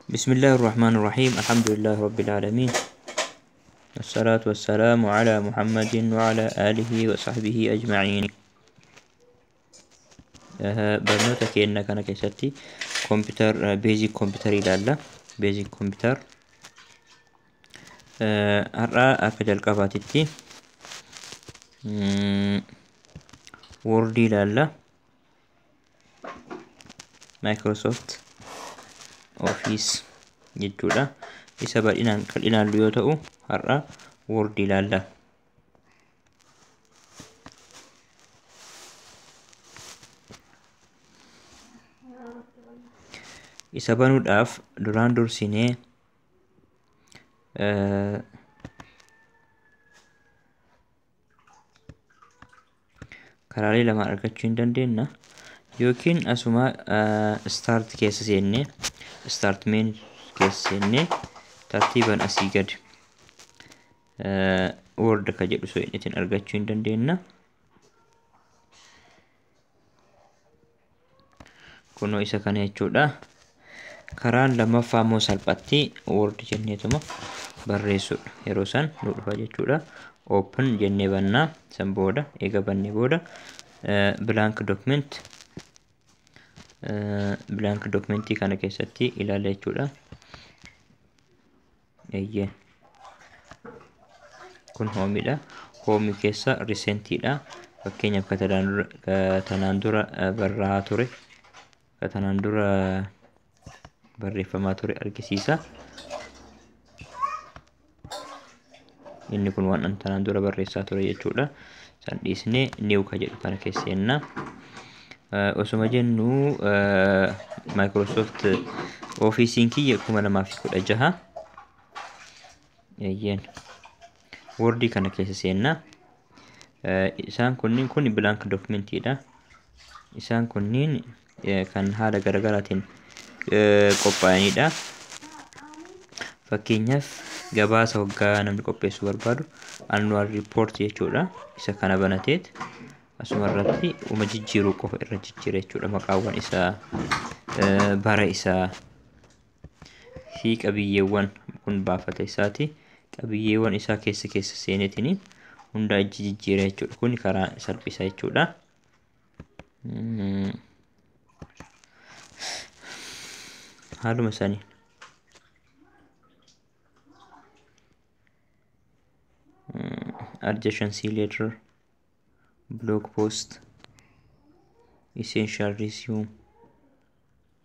بسم الله الرحمن الرحيم، الحمد لله رب العالمين، والصلاة والسلام على محمد وعلى آله وصحبه أجمعين. Barnoota keenya kana keessatti computer basic computer ilaalla. Basic computer har'a akka jalqabaatitti Word ilaalla. Microsoft Office jechuudha. Isa bal'inaan kan ilaallu yoo ta'u, har'a Word ilaalla. Isa banuudhaaf duraan dursinee karaalee lamaan argachuu hin dandeenya. Yookiin asuma start keessa seennee, start menu keessa seennee, tartiibaan asii gad Word ka jedhu so ittiin argachuu hin dandeenya. Kunoo isa kana jechuudha. Karaan lammaffaa immoo salphatti Word jenneetuma barreessuudha. Yeroo san nu dhufa jechuudha. Open jennee bannaa. San booda, eega bannee booda, blank document, blank documentii kana keessatti ilaalla jechuudha. Eeyyee. Kun hoomidha. Hoomii keessa recentiidha. Fakkeenyaaf ka tanaan dura barraa'aa ture, ka tanaan dura barreeffamaa ture argisiisa. Inni kun waan tanaan dura barreessaa ture jechuudha. San dhiisnee new ka jedhu kana keessa seenna. Osuma jennu Microsoft Office'n kiyya 2016. Eeyyeen. Wordii kana keessa seenna. Isaan kunniin kun blank documentiidha. Isaan kunniin kan haala garaagaraatiin qophaa'anidha. Fakkeenyaaf gabaasa waggaa namni qopheessuu barbaadu, annual report jechuudha. Isa kana banateet asuma irratti uma jijjiiruu qofa irra jijjiira jechuudha. Maqaawwan isaa, bara isaa fi qabiyyeewwan kun baafata isaati. Qabiyyeewwan isaa keessa keessa seeneetini hundaa jijjiira jechuudha. Kun karaa salphisa jechuudha. Haaluma saniin. Adjacency letter, blog post, essential resume,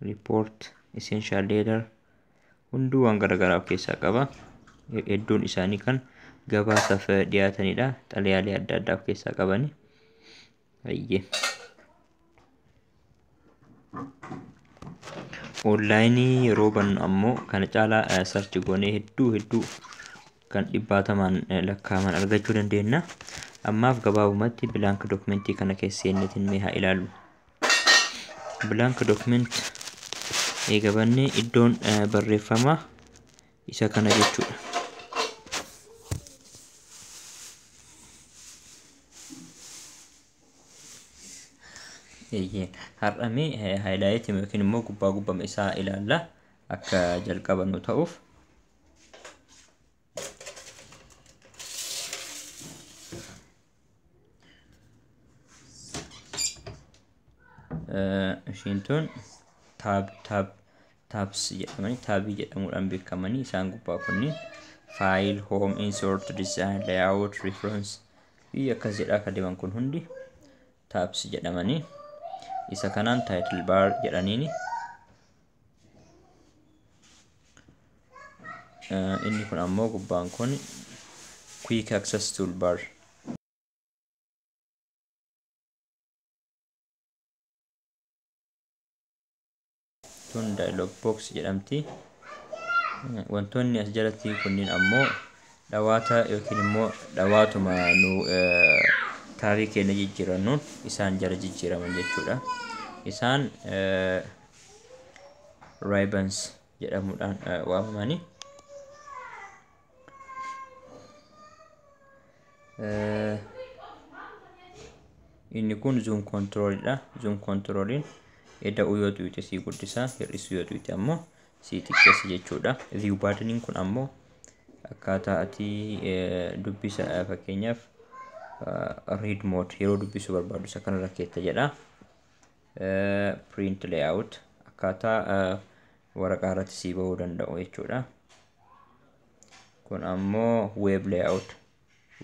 report, essential letter hunduu waan garaagaraa of keessaa qaba. Hedduun isaanii kan gabaasaaf dhiyaatanidha. Xalayaalee adda addaa of keessaa qabani. Hayyee. Onlaayinii yeroo bannu ammoo kana caalaa search goonee hedduu hedduu kan dhibbaatamaan lakkaa'aman argachuu dandeenya. Ammaaf gabaabumatti blank documentii kana keessa seenneetiin mee haa ilaallu. Blank document eega bannee, iddoon barreeffama isa kana jechuudha. Eeyyee, har'a mee highlight yookiin immoo gubbaa gubbama isaa ilaalla akka jalqaba nu ta'uuf. Ishiin tun tab, tab, tabs jedhamanii, taabii jedhamuudhaan beekamanii. Isaan gubbaa kunniin file, home, insert, design, layout, reference fi akkas jedhaa kan deeman kun hundi tabs jedhamanii, isa kanaan title bar jedhaniini. Inni kun ammoo gubbaan kun quick access toolbar. Tun dialog box jedhamti. Wantoonni as jalatti kunniin ammoo dhawaata yookiin immoo dhawaatuma nu taabii keenya jijjiirannuun isaan jala jijjiiraman jechuudha. Isaan ribbons jedhamuudhaan waamamani. Inni kun zoom control dha. Zoom controlin eda'uu yoo tuqxe sii guddisa, hir'isuu yoo tuqxe ammoo si xiqqeessa jechuudha. View buttoniin kun ammoo akkaataa ati dubbisa, fakkeenyaaf read mode yeroo dubbisuu barbaaddu isa kanarra keetta jedha. Print layout akkaataa waraqaa irratti sii bahuu danda'u jechuudha. Kun ammoo web layout,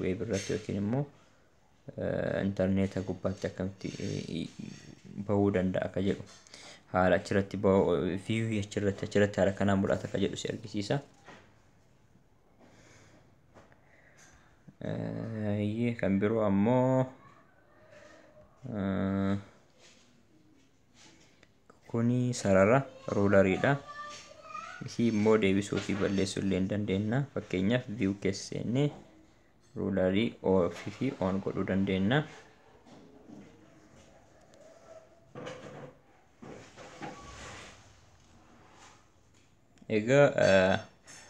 web irratti yookiin immoo intarneeta gubbaatti akkamitti bahuu danda'a akka jedhu, haala achirratti view achirratti haala kanaan mul'ata akka jedhu si argisiisa. Kan biroo ammoo kuni sarara ruulariidha. Isii immoo deebisuu fi balleessuu illee hin dandeenya. Fakkeenyaaf view keessa seennee ruularii off fi on godhuu dandeenya. Egaa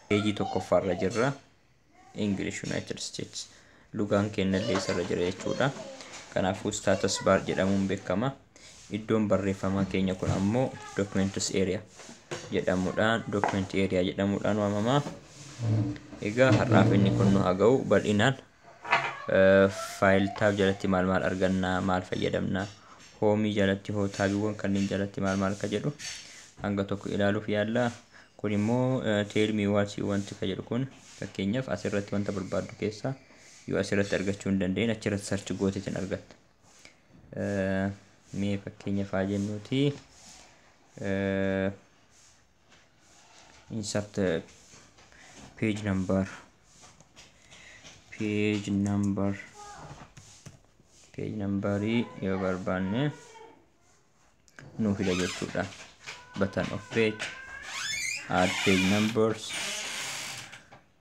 peejii tokkoffaarra jirra. English United States lugaan kennallee isarra jira jechuudha. Kanaafuu status bar jedhamuun beekama. Iddoon barreeffamaa keenya kun ammoo documents area jedhamuudhaan, document area jedhamuudhaan waamama. Egaa har'aaf inni kun nu haa ga'u. Bal'inaan file tab jalatti maal maal arganna, maal fayyadamna, hoomii jalatti hoo taabiiwwan kanneen jalatti maal maal akka jedhu hanga tokko ilaaluuf yaalla. Kun immoo tell me what you want ka jedhu kun, fakkeenyaaf asirratti wanta barbaaddu keessaa yoo asirratti argachuu hin dandeenye achirratti search gooteetiin argatta. Mee fakkeenyaaf haa jennuuti insert page number, page number, page numberii yoo barbaanne nuu fida jechuudha. Button of page, add page numbers,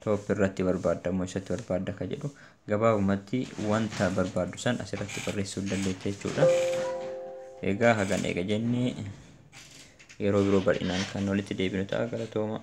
top irratti barbaadda moo isatti barbaadda ka jedhu, gabaabumatti wanta barbaaddu san asirratti barreessuu dandeetta jechuudha. Egaa hagan eega jennee yeroo biroo bal'inaan kan walitti deebinu ta'a. Galatooma.